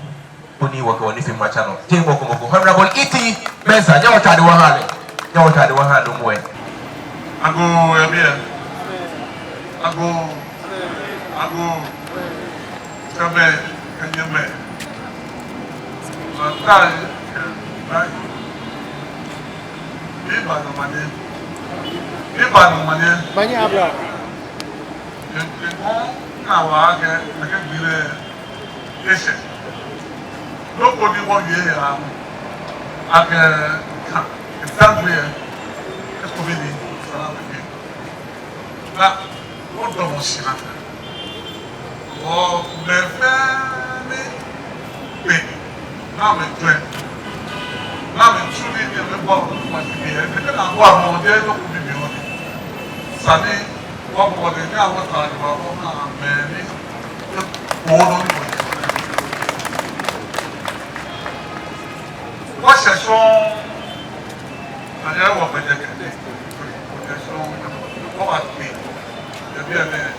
koni wɔkɛ wɔnifeemɔ atsa nɔ. Jeee mɔ ko mɔ ko. Honorable E T Mensah, nyɛwotswaa ni wɔha lɛ. Nyɛwotswaa ni wɔha nuumo lɛ. Agoo yɛ biɛ. Agoo. Agoo. Tsɛmɛi kɛ nyɛmɛi. Matai kɛ bai. Miba nɔ manye. Miba nɔ manye. Manye aba. Ŋkɔ ŋaawaa akɛ nɛkɛ gbi lɛ eshɛ. Nɔ ko ni wɔyɛ ya akɛ Ga kɛ Dangme lɛ, eko bi ni sala bɛ kɛ. Ŋa, wɔdamɔ shi nakai. Wɔ mɛi fɛɛ ni kpe, ni amɛjwɛŋ, ni amɛtsu nii ni amɛbua wɔ, wɔkpa shi biɛ, ni kɛ na bua mɔ diɛ lɔ ko bibioo ni. Esa ni wɔbɔ mɔdɛŋ ni wɔta ni wɔbɔ na mɛi ni kpo nɔ ni wɔyɛ. Wɔshɛ shɔŋŋ. Ani wɔ gbɛjɛ kɛ, wɔ gbɛjɛ shɔŋŋ, wɔbakpe yɛ biɛ nɛɛ.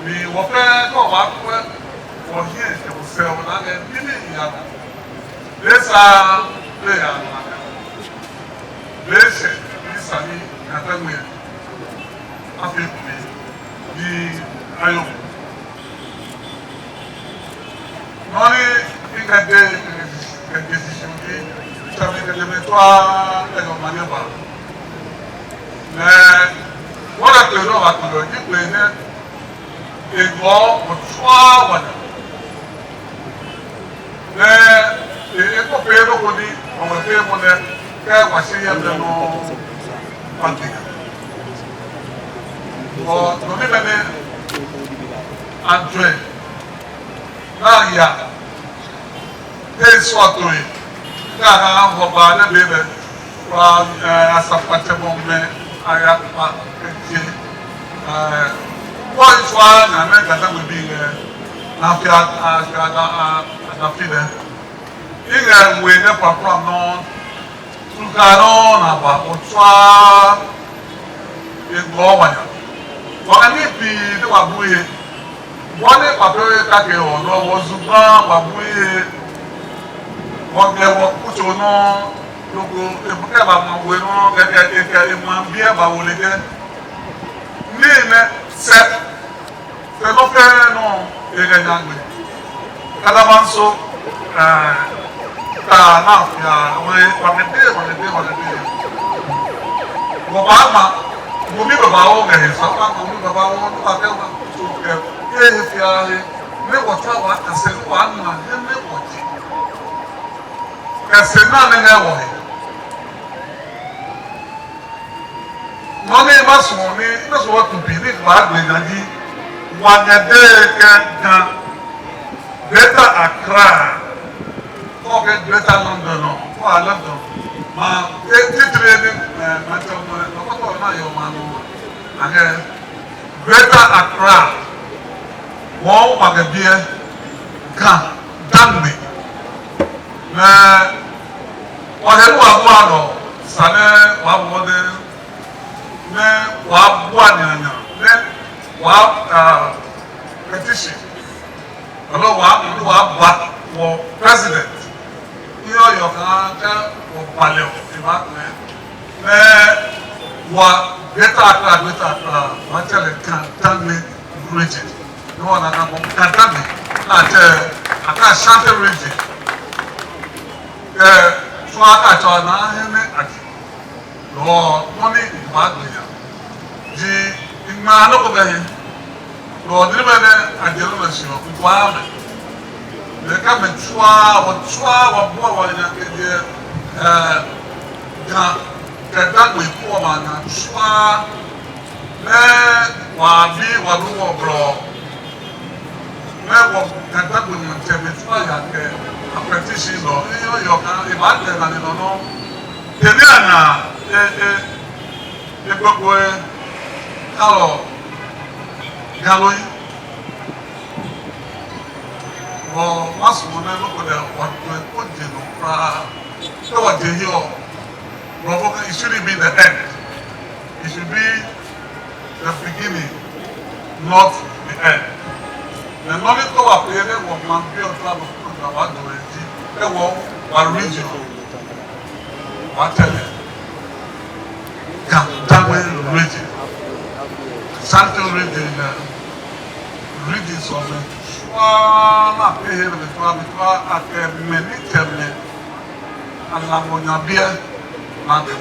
Ni wɔ fɛɛ kɛ wɔbaakwɛ wɔhiɛ kɛ wɔsɛɛ wɔna akɛ nibii yaa nɔ. Be sa, be yaa nɔ akɛ. Be shɛ, ni esa ni Ga-Dangme afee ekome ni ayɔɔ. Nɔ ni mikɛtee kɛ decision ni tsɛmɛi kɛ nyɛmɛi tswaa kɛ yɔɔ manye ba. Ni wɔna kpee nɔ wɔkpee nɔ ji kpee nɛɛ, egbɔ wɔtswaa wɔnaa. Ni e, eko fee nɔ ko ni wɔfee mɔ nɛɛ kɛ wɔshi yɛ mli nɔ. Ɔ, nɔ ni mɛni ajwɛ naa ya. Te sɔ toi. Ka ha hɔ ba ne be bɛ. Wa, eh, asafoatsɛmɛi aya kpa kɛjɛ. Eh, wɔ ŋtsɔ na mɛ kata mɛ bi lɛ. Na fia, a, fia da, a, a, da fi lɛ. Iŋɛ we ne papra nɔ. Tuka nɔ na ba otswa egbɔ wɔnaa. Wɔkɛ nii pii ni wɔbu he. Bɔ ni papa lɛ kake wɔ nɔ, wɔzugba wɔbu he. Wɔkɛ wɔkutso nɔ, loko ebukɛ ba ma we nɔ, kɛkɛ ekɛ ema biɛ ba wo lɛ kɛ. Nii nɛɛ sɛɛ. Fɛɛ nɔ fɛɛ nɔ, ekɛ nyɛ agbɛnɛ. Kalamanso, eh, ta na fia, wɛ, wɛ de, wɛ de, wɛ de. Wɔbaama, mɔ ni babaoo kɛ he sa, wɔbaama mɔ ni babaoo, ni wɔkɛ wɔtsu kɛ, he he fia he, ni wɔtsu wɔkase, ni wɔna, he ni wɔji. Kase na ni he wɔhe. Nɔ ni masumɔ ni, masumɔ tupi ni ba gbɛ nadi. Wɔnyɛ de kɛ Ga. Greater Accra. Kɔ kɛ Greater London nɔ, kɔ a London. Ma, e, titri ni, eh, ma tɔ mɔ, ma kɔ tɔ na yɔɔ ma nɔ. Akɛ Greater Accra. Wɔ, wɔkɛ biɛ Ga, Dangme. Ni wɔhe ni wɔbua nɔ, esa ni wɔbɔ mɔdɛŋ ni wɔbua nyanyanya, ni wɔ, ah, petition. Aloo wɔ, wɔbua wɔ president. Ni yɔɔ yɔɔ kan kɛ wɔbalɛ wɔ, eba kpɛ. Ni wɔ Greater Accra, Greater Accra, wɔtsɛ lɛ Ga Dangme region. Ni wɔna akɛ Ga Dangme, ni atsɛ akɛ Ashanti region. Ɛɛ, so akɛ tsɔ na he ni aji. Ɔ, mɔ ni ŋmaa gbɛ ya. Ji ŋmaa nɔ ko bɛ he. Ɔ, ni mɛ nɛ ajɛ nɔ lɛ shi ɔ, ŋmaa mɛ. Lɛ ka mɛ tsua, wɔ tsua, wɔ bua, wɔ nya kɛjɛ, ɛ, Ga, kɛ Dagbe ko wɔ ma nya tsua. Mɛ, wɔ bi, wɔ lu wɔ blɔ. Mɛ wɔ Ga Dagbe mɔ tsɛ mɛ tsua ya kɛ apprentice lɔ, ni yɔɔ yɔɔ ka, ebaa tɛ na ni nɔ nɔ. Tɛ ni ana, e, e, e, gbogbo, e, kalɔ, galo yi. Wɔ, masumɔ nɛ, nɔ ko lɛ, wɔ, wɔ, wɔ jɛ nɔ kwraa. So wɔ jɛ hiɛ ɔ. Wɔ, wɔ, it shouldn't be the end. It should be the beginning, not the end. The knowledge of our parents was man be on top of the Wadu Eji, the war, our region, what tell it. Katawe region, Central region, uh, region so me. Swala pe here me twa me twa ake meni teme. Ala mo nyabie na de.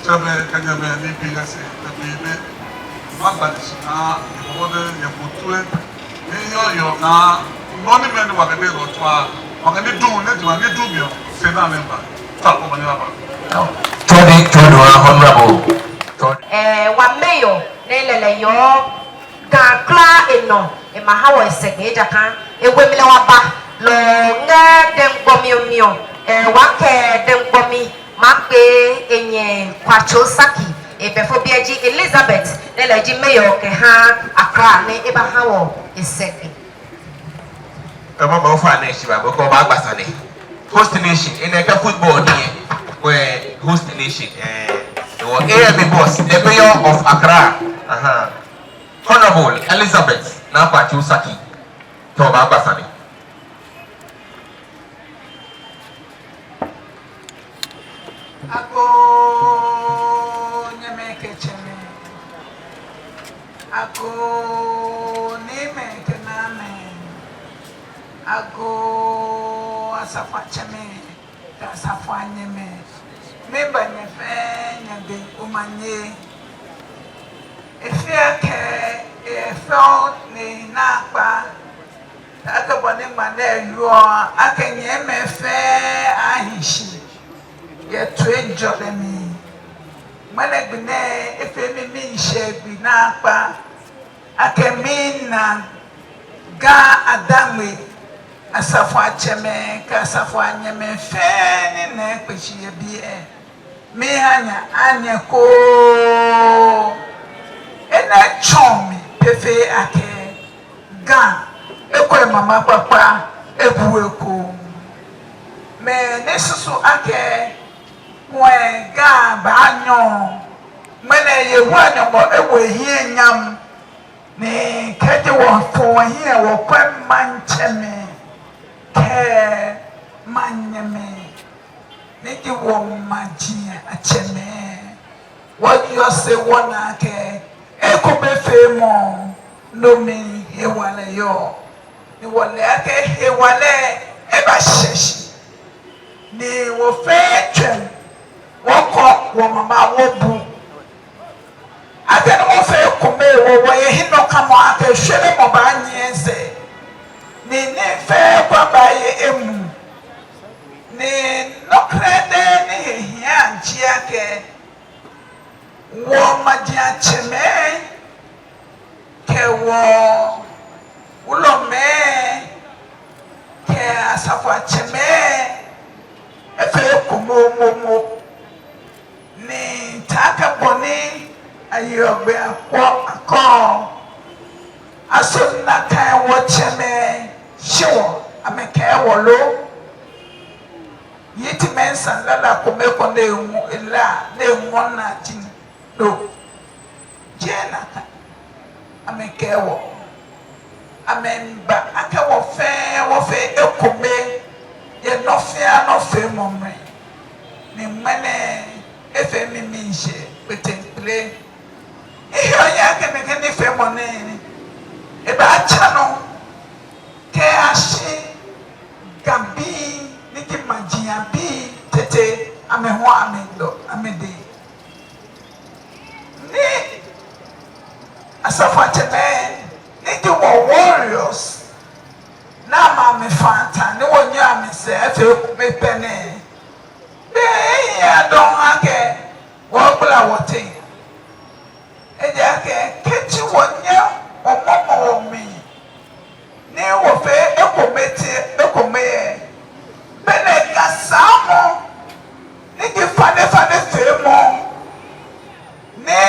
Tsɛmɛi kɛ nyɛmɛi ni bi lɛ sɛɛ, tɛbi be. Magba ni shi naa, ni bɔbɔ de yɛ mutue. Ni yɔɔ yɔɔ naa, nɔ ni mɛni wa kɛ de lɔ tswa, wa kɛ ni du, ni du, ni du miɔ, sɛɛ naa ni ba. Tswa ko mɛni ba. Tsɔdi, tsɔdi wa honorable. Tsɔdi. Ɛɛ, wɔ mayor, ni lɛ lɛ yɔɔ, Ga kwraa enɔ, ema ha wɔ esɛɛ gbɛ ejaakɛ, ewe mi lɛ wɔ ba, lɔ ŋɛ dɛŋ gbɔ mi omiɔ, ɛɛ, wɔ kɛ dɛŋ gbɔ mi. Makpee enyɛ Kwatso Saki, ebɛfo biɛ ji Elizabeth, ni lɛ ji mayor kɛha Accra ni ebaha wɔ esɛɛ gbɛ. Ɛɛ, mama ofainɛ shi ba, bɔ ko baagba sane. Host nation, enɛ kɛ football ni, wɛ host nation, ɛɛ, wɔ A M A boss, the mayor of Accra. Aha. Honorable Elizabeth Naa Kwatso Saki, tɔ baagba sane. Agoo nyɛmɛi kɛ tsɛmɛi. Agoo niimɛi kɛ naamɛi. Agoo asafoiatsɛmɛi kɛ asafoianyɛmɛi. Miiŋa nyɛ fɛɛ nyɛ dɛŋ omanye. Efee akɛ efee naakpa. Akɛ bɔ ni ŋmaa nɛɛ yɔɔ, akɛ nyɛmɛi fɛɛ ahi shi yɛ toiŋjɔlɛ mli. Ŋmɛnɛ gbi nɛɛ efee mi miishɛɛ gbi naakpa. Akɛ miina Ga Adaŋme asafoiatsɛmɛi kɛ asafoianyɛmɛi fɛɛ ni na ekpe shi yɛ biɛ. Miiha nyɛ anyɛ koo. Enɛ tsɔɔ mi pɛpɛɛpɛ akɛ Ga eko emama kpakpa, ebu eko. Mɛi ni susu akɛ kwɛ Ga baanyɔ, ŋmɛnɛ Yehowa Nyɔŋmɔ ewo ehiɛ nyam. Ni kɛji wɔfɔ wɔhiɛ wɔkwɛ maŋtsɛmɛi kɛ manyɛmɛi, ni ji wɔmajiatsɛmɛi, wɔyɔse wɔna akɛ ekomefeemɔ nɔ mli hewalɛ yɔɔ. Ni wɔle akɛ hewalɛ ebashɛ shi. Ni wɔfɛɛ tswɛm, wɔkɔ wɔmama wɔbu. Akɛni wɔfee ekome, wɔ wɔye hiɛnɔkamɔ akɛ shwelemɔ baanyiɛ sɛɛ. Ni nii fɛɛ kwraa baaye emuu. Ni nɔ krɛdɛɛ ni he hiaa ji akɛ wɔmajiatsɛmɛi kɛ wɔwulɔmɛi kɛ asafoiatsɛmɛi efee ekome momo. Ni taakɛ bɔ ni ayeɔ gbɛ akɔ akɔ, aso nakai wɔtsɛmɛi shi wɔ, amɛkɛɛ wɔ lo? Yitimaŋ sane lala kome ko ni eŋɔ ela ni eŋɔ naa ji lo? Jeee nakai. Amɛkɛɛ wɔ, amɛmiiba akɛ wɔfɛɛ wɔfee ekome yɛ nɔ fɛɛ nɔ feemɔ mli. Ni ŋmɛnɛ efee mi miishɛɛ kpeteŋkpele. Ehe oya akɛ nɛkɛ nifeemɔ nɛɛ ebaatsa nɔ kɛyashi Gabii ni ji maji abii tete, amɛhu amɛdɔ, amɛdɛŋ. Asafoiatsɛmɛi, ni ji wɔ warriors, ni amɛ amɛfata ni wɔnyɛ amɛsɛɛ afee ekome pɛ nɛɛ, be ehia dɔŋŋ akɛ wɔgbala wɔteŋ. Ejaakɛ kɛji wɔnyɛ wɔmɔmɔ wɔmli, ni wɔfee ekome tee ekome lɛ, belɛ Ga saamɔ, ni ji fanefanefeemɔ, ni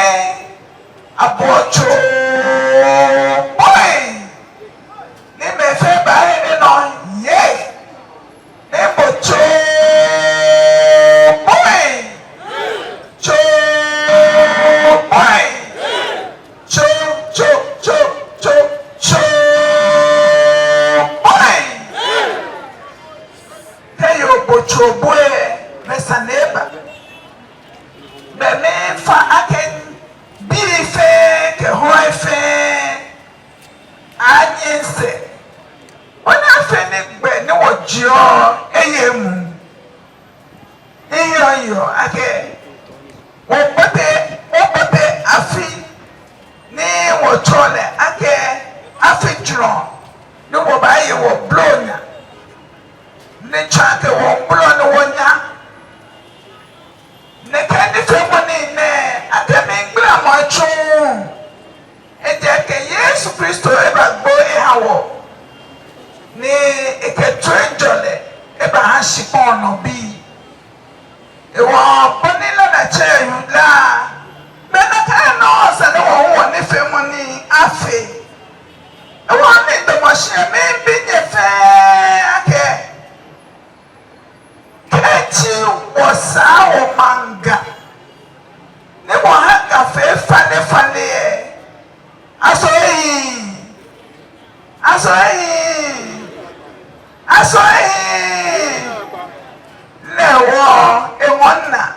abuɔ tso bɔi, ni mɛi fɛɛ baahe enɔ yɛ. Ni bo tso bɔi. Tso bɔi. Tso, tso, tso, tso, tso bɔi. Kɛ yoo bo tso bɔi, belɛ sane eba. Belɛ miifa akɛ bii fɛɛ kɛ hɔi fɛɛ anyiɛ sɛɛ, bɔ ni afee ni gbɛ ni wɔjieɔ lɛ eye emuu. Ni yɔyɔ akɛ wɔbote, wɔbote afi ni wɔtsɛɔ lɛ akɛ afi jurɔ, ni wɔbaaye wɔ blonya, ni tsɔɔ akɛ wɔ blonya ni wɔnya. Nɛkɛ nifeemɔ nii nɛɛ, akɛ miigbalamɔ atsuŋ. Ejaakɛ Yesu Kristo ebagbo eha wɔ, ni ekɛ toiŋjɔlɛ ebaha shikpɔŋ nɔ bii. Ehewɔ bɔ ni lɛ natsɛ yula, be nakai nɔŋŋ esa ni wɔ hu wɔnifeemɔ nii afee. Ehewɔ ni damɔ shi lɛ miibi nyɛ fɛɛ akɛ, kɛji wɔsaa wɔmaŋ Ga, ni wɔha Ga fee fanefane lɛ, aso ehiii? Aso ehiii? Aso ehiii? Lɛ hewɔ eŋɔɔ minaa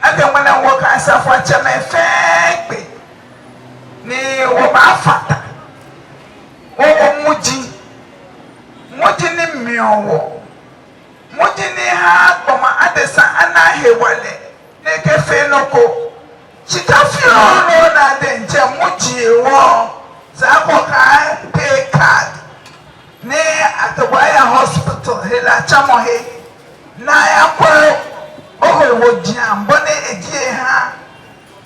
akɛ ŋmɛnɛ wɔkɛ asafoiatsɛmɛi fɛɛ kpe, ni wɔbaafata, wɔwo muji, muji ni miɔ wɔ, muji ni haa gbɔmɔ adesa ana hewalɛ ni ekɛfee nɔ ko. Shika fioo loo naa diɛŋtsɛ muji hewɔ, esa akɛ okɛ pay card ni akɛ bo aya hospital helatsamɔhe, ni ayakwɛ ohe woji, bɔ ni eji eha.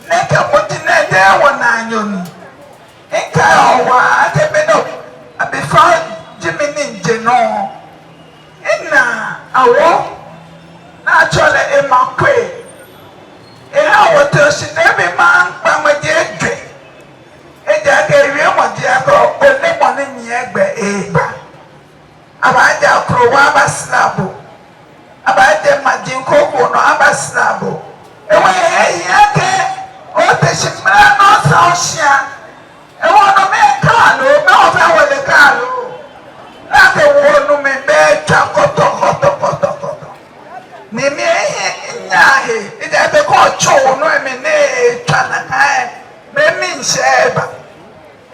Nɛkɛ muji nɛɛ, jeee wɔnaanyo ni. Mikaiɔ waa akɛ be ni abifao ji mi ni mije nɔ, mina awo ni atsɛɔ lɛ Ema Kwei. Eha wɔtee shi ni emi maŋ kpaŋmɔ ji ejwɛ. Ejaakɛ ewiemɔ ji akɛ, ole mɔ ni nyiɛ gbɛ eba. Abaajɛ akrowa abasara bo. Abaajɛ maji krokomɛi nɔ abasara bo. Ehewɔ ehe hiaa akɛ ote shi mra ni osa oshia. Ehewɔ no mɛi kaa loo, mɛi wɔfɛɛ wɔle kaa loo. Nakai wɔnu mli bɛ etswa kɔtɔkɔtɔkɔtɔkɔtɔ. Ni mi ehe nyaa he, ejaakɛ kɛ otsɔ wɔnu mli ni etswa nakai, mɛi miishɛɛ eba.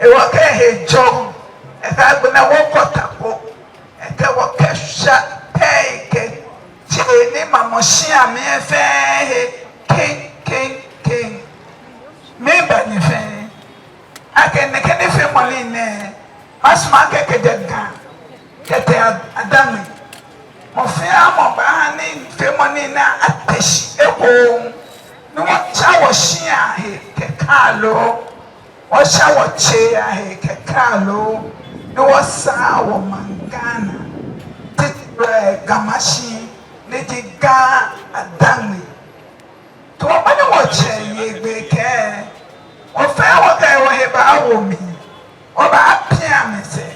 Ehewɔ kɛ ehe jɔ, ekɛ agbɛnɛ wɔkɔ ta ko, ekɛ wɔ kɛshwa pɛi kɛ tsei ni mamɔ shia mli fɛɛ he keŋkeŋkeŋ. Miibi nyɛ fɛɛ akɛ nɛkɛ nifeemɔ nii nɛɛ, masumɔ akɛ kɛjɛ Ga kɛtee Adaŋme, mɔ fɛɛ mɔ baaha nifeemɔ nii nɛɛ ate shi ekoŋŋ, ni wɔtsa wɔshia he kɛ kaa loo. Wɔtsa wɔtsei ahe kɛ kaa loo, ni wɔsaa wɔmaŋ Ghana, titri Ga Mashie, ni ji Ga Adaŋme. Tamɔ bɔ ni wɔtsɛ Yegbekɛ, wɔfɛɛ wɔkɛ wɔhe baawo mli, wɔbaapia amɛsɛɛ,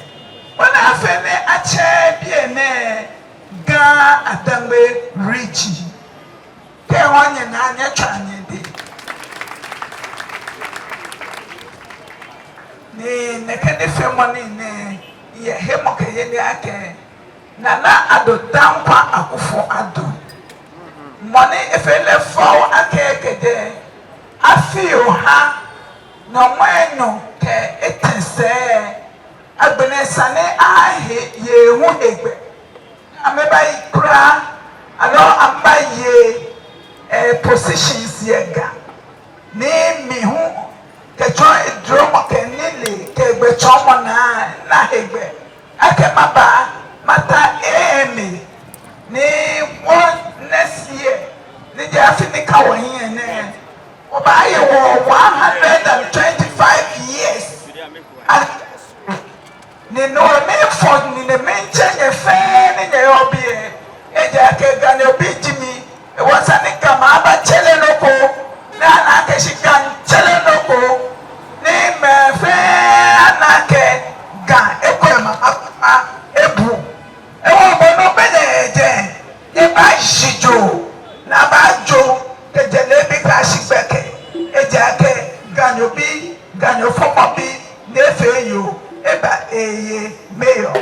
bɔ ni afee ni atsɛ biɛ nɛɛ Ga Adaŋme Region. Kɛ wɔnyɛ naa nyɛtswa nyɛdɛ. Ni nɛkɛ nifeemɔ nii nɛɛ, yɛ hemɔkɛyeli akɛ Nana Addo Dankwa Akufo-Addo, mɔ ni efee lɛ fɛo akɛ kɛjɛ afii oha nyɔŋmai enyɔ kɛ etɛ sɛɛ, agbɛnɛ esa ni aye ehe hu hegbɛ. Amɛbaye kura, aloo amɛbaye, eh, positions yɛ Ga. Ni mi hu kɛtsɔ edromɔ kɛ akɛ maba mata A M A ni wɔ next year, ni ji afi ni ka wɔhiɛ nɛɛ, wɔbaaye wɔ one hundred and twenty-five years. A- Ni no miifɔ nine miitsɛ nyɛ fɛɛ ni nyɛyɔɔ biɛ, ejaakɛ Ganyo bi ji mi. Ewɔ sani Ga maŋ abatsere nɔ ko, ni ana akɛ shi Ga miitsere nɔ ko, ni mɛi fɛɛ ana akɛ Ga eko yɛ mama kpakpa ebu. Ewɔ bɔ ni obɛ lɛ jɛ, nyɛbaashi jo, ni abaajo kɛjɛ leebi kɛyashi gbɛkɛ, ejaakɛ Ganyo bi, Ganyo fɔmɔ bi, ni efee yoo, eba eye mayor.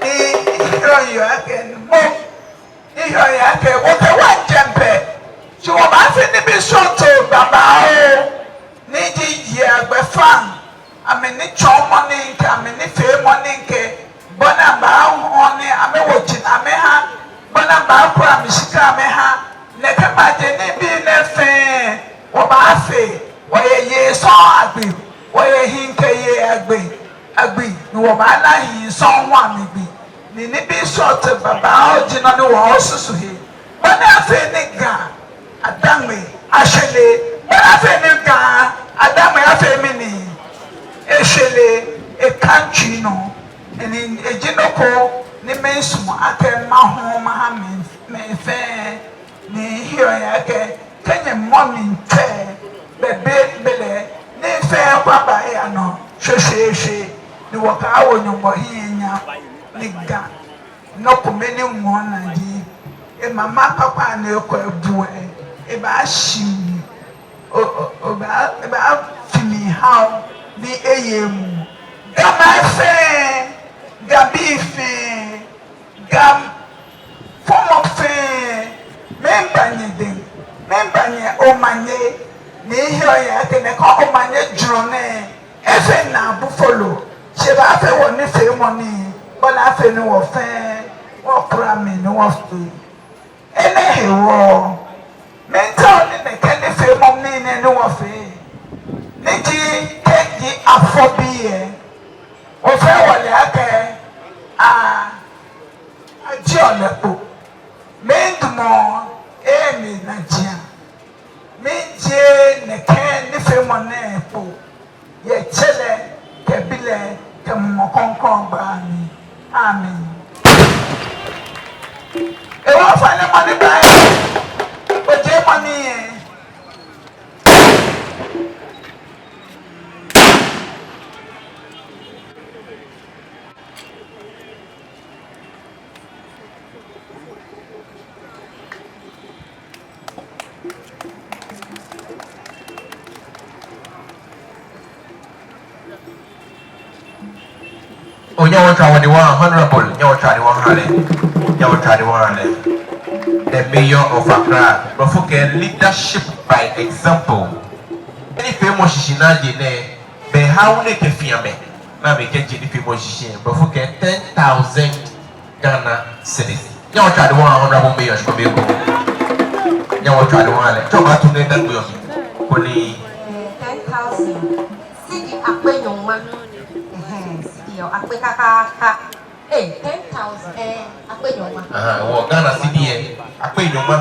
Ni miheɔ miyeɔ akɛ, mɔ, miheɔ miyeɔ akɛ, wɔkɛ wɔŋ jɛmɛ pɛ, shi wɔbaafee nibii srɔtoi babaoo, ni ji yei agbɛfaŋ, amɛnitsɔɔmɔ ni kɛ amɛnifeemɔ ni kɛ, bɔ ni abaahɔɔ ni amɛwo tsina amɛha, bɔ ni abaakura amɛshika amɛha, nɛkɛ maje nibii nɛɛ fɛɛ wɔbaafee. Wɔyɛ yei sɔŋŋ agbi, wɔyɛ hii kɛ yei agbi, agbi, ni wɔbaana hii sɔŋŋ hu amɛgbi. Ni nibii srɔtoi babaoo ji nɔ ni wɔsusu he. Bɔ ni afee ni Ga Adaŋme ashwere, bɔ ni afee ni Ga Adaŋme afee mɛni? Eshwere, eka ntsui nɔ. Ni eji nɔ ko ni miisumɔ akɛ mahɔɔ maha mɛi, mɛi fɛɛ, ni miheɔ miyeɔ akɛ, kɛ nyɛmɔ mi ŋtsɛ, be, be, belɛ, nii fɛɛ kwraa baaya nɔ shweshweeshwe, ni wɔkɛaawo Nyɔŋmɔ hiɛ nyam, ni Ga nɔ kome ni ŋɔɔ naa ji, emama kpakpa ni ekɔ ebu lɛ, ebaashi mli, o, o, obaa, ebaafi mli eha o, ni eye emuu. Gamɛi fɛɛ, Gabii fɛɛ, Ga fɔmɔ fɛɛ, miiba nyɛdɛŋ, miiba nyɛ omanye, ni miheɔ miyeɔ akɛ nɛkɛ omanye jurɔ nɛɛ, efee naabu folo, shi ebaafee wɔnifeemɔ nii, bɔ ni afee ni wɔ fɛɛ wɔkura mli ni wɔfee. Enɛ hewɔ, miitao ni nɛkɛ nifeemɔ nii nɛɛ ni wɔfee, ni ji kɛji afɔ bi lɛ, wɔ fɛɛ wɔle akɛ, a, ajieɔ lɛ kpo. Miidamɔ, ee, minajiaŋ. Mijie nɛkɛ nifeemɔ nɛɛ kpo yɛ Tsɛ lɛ kɛ Bi lɛ kɛ Mumɔ Krɔŋkrɔŋ gbɛi amli. Amen. Ewɔ, ofainɛ, mɔ ni bɛ, ojie mɔ ni yɛ. Oh, nyɛ wɔtswaa wɔnine wɔha Honorable, nyɛ wɔtswaa wɔnine wɔha lɛ, nyɛ wɔtswaa wɔnine wɔha lɛ. The Mayor of Accra, Blɔfo kɛɛ leadership by example. Nifeemɔ shishi ni aje nɛɛ, bɛ ha wule kɛ fiamɛ. Ni amɛkɛje nifeemɔ shishi, Blɔfo kɛɛ ten thousand Ghana cedis. Nyɛ wɔtswaa wɔnine wɔha Honorable Mayor, shikome ekoŋŋ. Nyɛ wɔtswaa wɔnine wɔha lɛ. Tsɛ obaatu nɛɛ dagbe omi. Koni. Eh, ten thousand. Cedi akpe nyɔŋma. Ɛhɛɛ, cedi yɛ akpe kakaka. Eh, ten thousand. Eh, akpe nyɔŋma. Aha, wɔ Ghana cedi yɛ akpe nyɔŋma.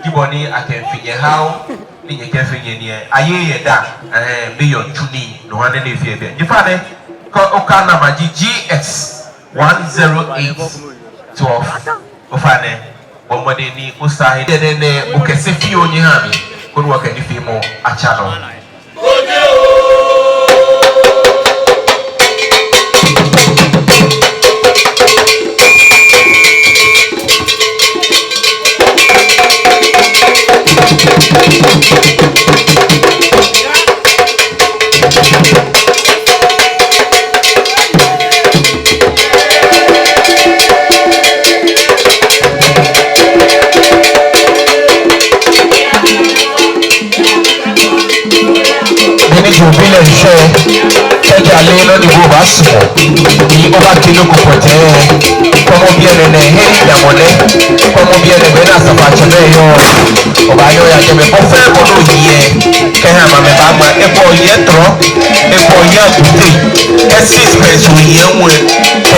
Ji bɔ ni akɛfi nyɛ ha o. Ni nyɛkɛfi nyɛnine. Aye yɛ da. Eh, Mayor tsu nii. No hewɔ ni efee biɛ. Ji fa nɛ. Kɛ oka na ma ji G X one zero eight twelve. Ofainɛ, bɔ mɔdɛŋ ni osaa he dɛdɛ nɛɛ, okɛ se fioo nyɛha mi, koni wɔkɛ nifeemɔ atsa nɔ. Mɛni ji obi lɛ ŋshɔ, kɛji ale nɔ ni obaasumɔ, ni obaakɛ nɔ ko kpɔtɛɛ, kwɛmɔ biɛ nɛɛ, hei damɔ nɛ, kwɛmɔ biɛ nɛɛ, bɛ ni asafoatsɛmɛi yɔɔ, obaanyɛ oya jɛmɛ, bɔ fɛɛ bɔ ni ohiɛ, kɛha amɛ, amɛbaama, ebɔ ohiɛ trɔ, ebɔ ohiɛ abute, kɛ sixpence ohiɛ ŋwɛ, kɛ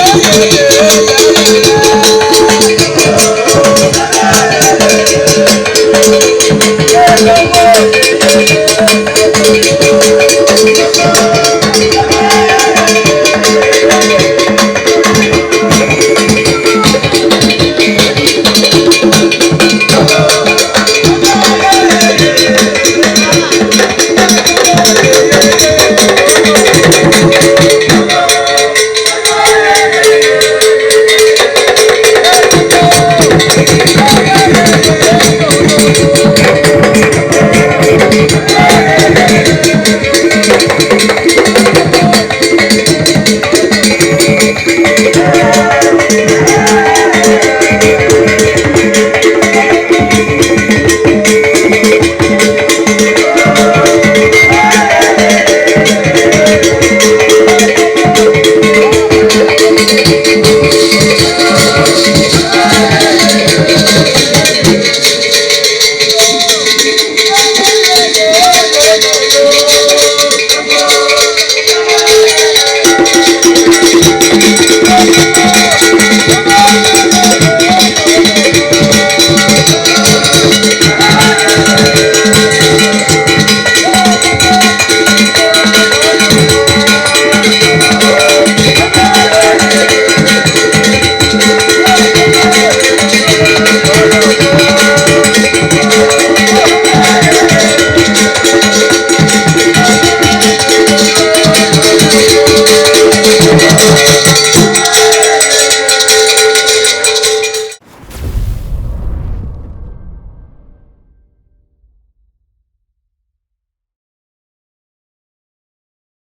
Yeah, yeah, yeah.